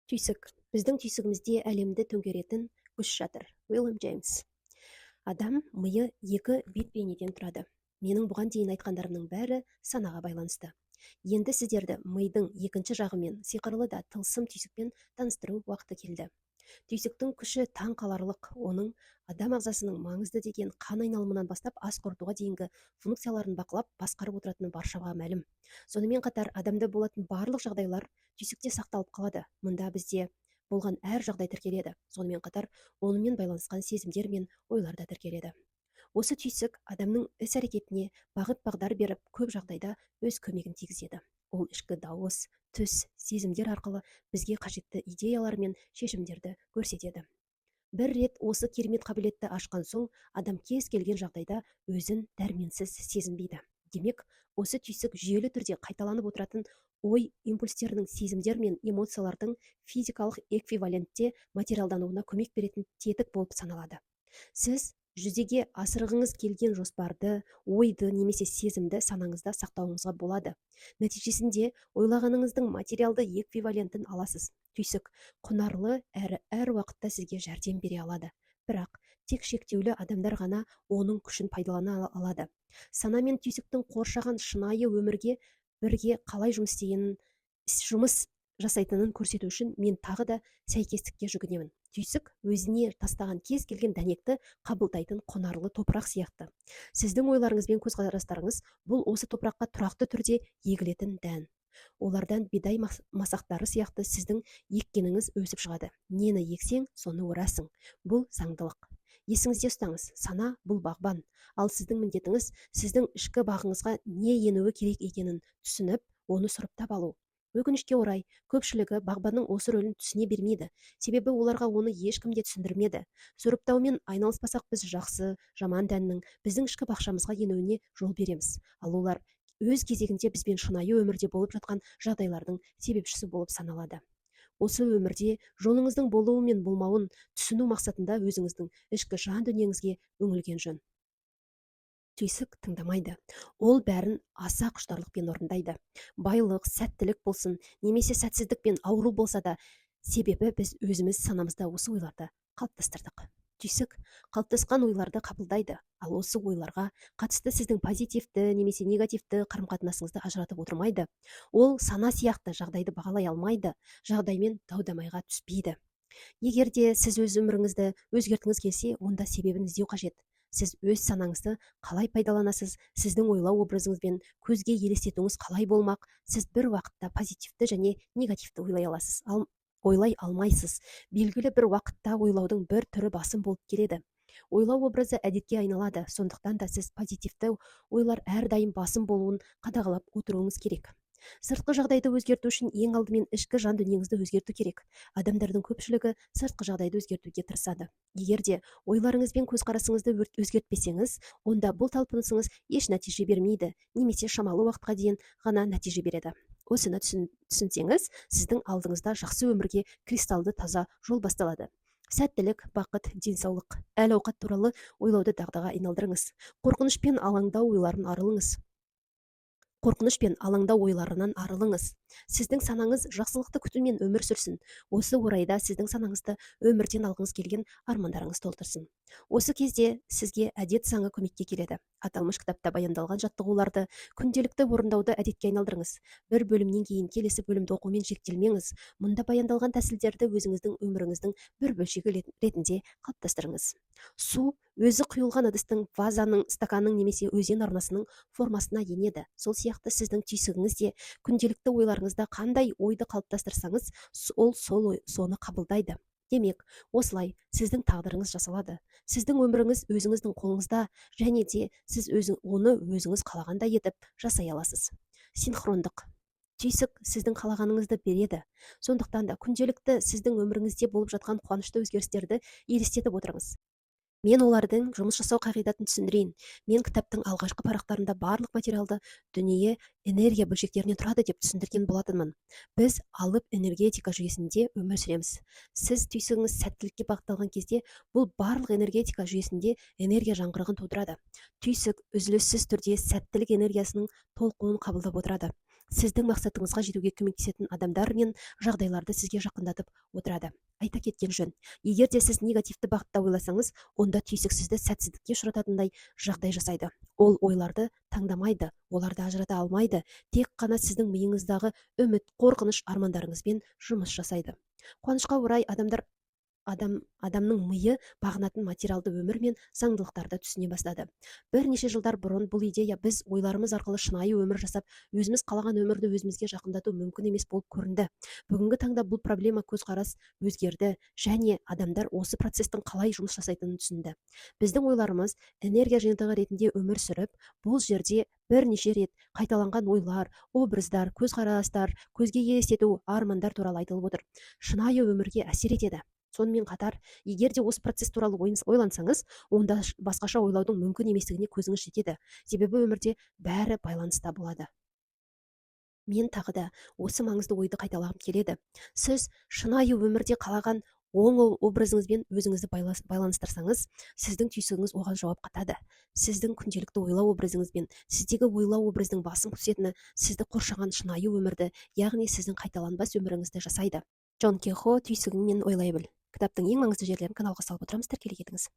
Түйсік. Біздің түйсігімізде әлемді төңкеретін күш жатыр. Уильям Джеймс. Адам миы екі бет бейнеден тұрады. Менің бұған дейін айтқандарымның бәрі санаға байланысты. Енді сіздерді мидың екінші жағымен, сиқырлы да тылсым түйсікпен таныстыру уақыты келді. Түйсіктің күші таң қаларлық. Оның адам ағзасының маңызды деген қан айналымынан бастап ас қорытуға дейінгі функцияларын бақылап, басқарып отыратыны баршаға мәлім. Сонымен қатар адамда болатын барлық жағдайлар түйсікте сақталып қалады. Мұнда бізде болған әр жағдай тіркеледі. Сонымен қатар онымен байланысқан сезімдер мен ойлар да тіркеледі. Осы түйсік адамның іс-әрекетіне бағыт-бағдар беріп, көп жағдайда өз көмегін тигізеді. Ол ішкі дауыс, түс, сезімдер арқылы бізге қажетті идеялар мен шешімдерді көрсетеді. Бір рет осы керемет қабілетті ашқан соң, адам кез келген жағдайда өзін дәрменсіз сезінбейді. Демек, осы түйсік жүйелі түрде қайталанып отыратын ой импульстерінің, сезімдер мен эмоциялардың физикалық эквивалентте материалдануына көмек беретін тетік болып саналады. Сіз жүзеге асырғыңыз келген жоспарды, ойды немесе сезімді санаңызда сақтауыңызға болады. Нәтижесінде ойлағаныңыздың материалды эквивалентін аласыз. Түйсік құнарлы әрі әр уақытта сізге жәрдем бере алады. Бірақ тек шектеулі адамдар ғана оның күшін пайдалана алады. Сана мен түйсіктің қоршаған шынайы өмірге бірге қалай жұмыс істегенін, жұмыс жасайтынын көрсету үшін мен тағы да сәйкестікке жүгінемін. Түйсік өзіне тастаған кез келген дәнекті қабылдайтын құнарлы топырақ сияқты. Сіздің ойларыңыз бен көзқарастарыңыз бұл осы топыраққа тұрақты түрде егілетін дән. Олардан бидай масақтары сияқты сіздің еккеніңіз өсіп шығады. Нені ексең, соны орасың. Бұл заңдылық. Есіңізде ұстаңыз, сана бұл бағбан, ал сіздің міндетіңіз сіздің ішкі бағыңызға не енуі керек екенін түсініп, оны сұрыптап алу. Өкінішке орай, көпшілігі бағбанның осы рөлін түсіне бермейді, себебі оларға оны ешкім де түсіндірмеді. Сұрыптаумен айналыспасақ, біз жақсы, жаман дәннің біздің ішкі бақшамызға енуіне жол береміз. Ал олар өз кезегінде бізбен шынайы өмірде болып жатқан жағдайлардың себепшісі болып саналады. Осы өмірде жолыңыздың болуы мен болмауын түсіну мақсатында өзіңіздің ішкі жан дүниеңізге үңілген жөн. Түйсік тыңдамайды. Ол бәрін аса құштарлықпен орындайды. Байлық, сәттілік болсын, немесе сәтсіздік пен ауру болса да, себебі біз өзіміз санамызда осы ойларды қалыптастырдық. Түйсік қалыптасқан ойларды қабылдайды, ал осы ойларға қатысты сіздің позитивті немесе негативті қарым-қатынасыңызды ажыратып отырмайды. Ол сана сияқты жағдайды бағалай алмайды, жағдаймен дау-дамайға түспейді. Егер де сіз өз өміріңізді өзгерткіңіз келсе, онда себебін іздеу қажет. Сіз өз санаңызды қалай пайдаланасыз, сіздің ойлау образыңыз бен көзге елестетуіңіз қалай болмақ? Сіз бір уақытта позитивті және негативті ойлай аласыз, ал ойлай алмайсыз. Белгілі бір уақытта ойлаудың бір түрі басым болып келеді. Ойлау образы әдетке айналады. Сондықтан да сіз позитивті ойлар әрдайым басым болуын қадағалап отыруыңыз керек. Сыртқы жағдайды өзгерту үшін ең алдымен ішкі жан дүниеңізді өзгерту керек. Адамдардың көпшілігі сыртқы жағдайды өзгертуге тырысады. Егер де ойларыңыз бен көзқарасыңызды өзгертпесеңіз, онда бұл талпынысыңыз еш нәтиже бермейді немесе шамалы уақытқа дейін ғана нәтиже береді. Осыны түсінсеңіз, сіздің алдыңызда жақсы өмірге кристалды таза жол басталады. Сәттілік, бақыт, денсаулық, әл ауқат туралы ойлауды дағдыға айналдырыңыз. Қорқыныш пен алаңдау ойларын арылыңыз. Қорқыныш пен алаңдау ойларынан арылыңыз. Сіздің санаңыз жақсылықты күтумен өмір сүрсін. Осы орайда сіздің санаңызды өмірден алғыңыз келген армандарыңыз толтырсын. Осы кезде сізге әдет заңы көмекке келеді. Аталмыш кітапта баяндалған жаттығуларды күнделікті орындауды әдетке айналдырыңыз. Бір бөлімнен кейін келесі бөлімді оқумен шектелмеңіз. Мұнда баяндалған тәсілдерді өзіңіздің өміріңіздің бір бөлшегі ретінде қалыптастырыңыз. Су өзі құйылған ыдыстың, вазаның, стаканның немесе өзен арнасының формасына енеді. Сол сияқты сіздің түйсігіңіз де күнделікті ойларыңызда қандай ойды қалыптастырсаңыз, ол сол ой, соны қабылдайды. Демек, осылай сіздің тағдырыңыз жасалады. Сіздің өміріңіз өзіңіздің қолыңызда және де сіз өзің, оны өзіңіз қалағандай етіп жасай аласыз. Синхрондық. Түйсік сіздің қалағаныңызды береді. Сондықтан да күнделікті сіздің өміріңізде болып жатқан қуанышты өзгерістерді елестетіп отырыңыз. Мен олардың жұмыс жасау қағидатын түсіндірейін. Мен кітаптың алғашқы парақтарында барлық материалды дүние энергия бөлшектерінен тұрады деп түсіндірген болатынмын. Біз алып энергетика жүйесінде өмір сүреміз. Сіз түйсігіңіз сәттілікке бағытталған кезде, бұл барлық энергетика жүйесінде энергия жаңғырығын тудырады. Түйсік үзіліссіз түрде сәттілік энергиясының толқуын қабылдап отырады. Сіздің мақсатыңызға жетуге көмектесетін адамдар мен жағдайларды сізге жақындатып отырады. Айта кеткен жөн, егер де сіз негативті бағытта ойласаңыз, онда түйсік сізді сәтсіздікке ұшырататындай жағдай жасайды. Ол ойларды таңдамайды, оларды ажырата алмайды, тек қана сіздің миыңыздағы үміт, қорқыныш, армандарыңызбен жұмыс жасайды. Қуанышқа орай, адамдар адамның миы бағынатын материалды өмір мен заңдылықтарды түсіне бастады. Бірнеше жылдар бұрын бұл идея біз ойларымыз арқылы шынайы өмір жасап, өзіміз қалаған өмірді өзімізге жақындату мүмкін емес болып көрінді. Бүгінгі таңда бұл проблема, көзқарас өзгерді және адамдар осы процестің қалай жұмыс жасайтынын түсінді. Біздің ойларымыз энергия жиынтығы ретінде өмір сүріп, бұл жерде бірнеше рет қайталанған ойлар, образдар, көзқарастар, көзге елестету, армандар туралы айтылып отыр, шынайы өмірге әсер етеді. Сонымен қатар, егер де осы процесс туралы ойлансаңыз, онда басқаша ойлаудың мүмкін еместігіне көзіңіз жетеді, себебі өмірде бәрі байланыста болады. Мен тағы да осы маңызды ойды қайталағым келеді: сіз шынайы өмірде қалаған оң образыңызбен өзіңізді байланыстырсаңыз, сіздің түйсігіңіз оған жауап қатады. Сіздің күнделікті ойлау образыңызбен сіздегі ойлау образдың басым түсетіні сізді қоршаған шынайы өмірді, яғни сіздің қайталанбас өміріңізді жасайды. Джон Кехо, «Түйсігіңмен ойлай біл». Кітаптың ең маңызды жерлерін каналға салып отырамыз, тіркеле кетіңіз.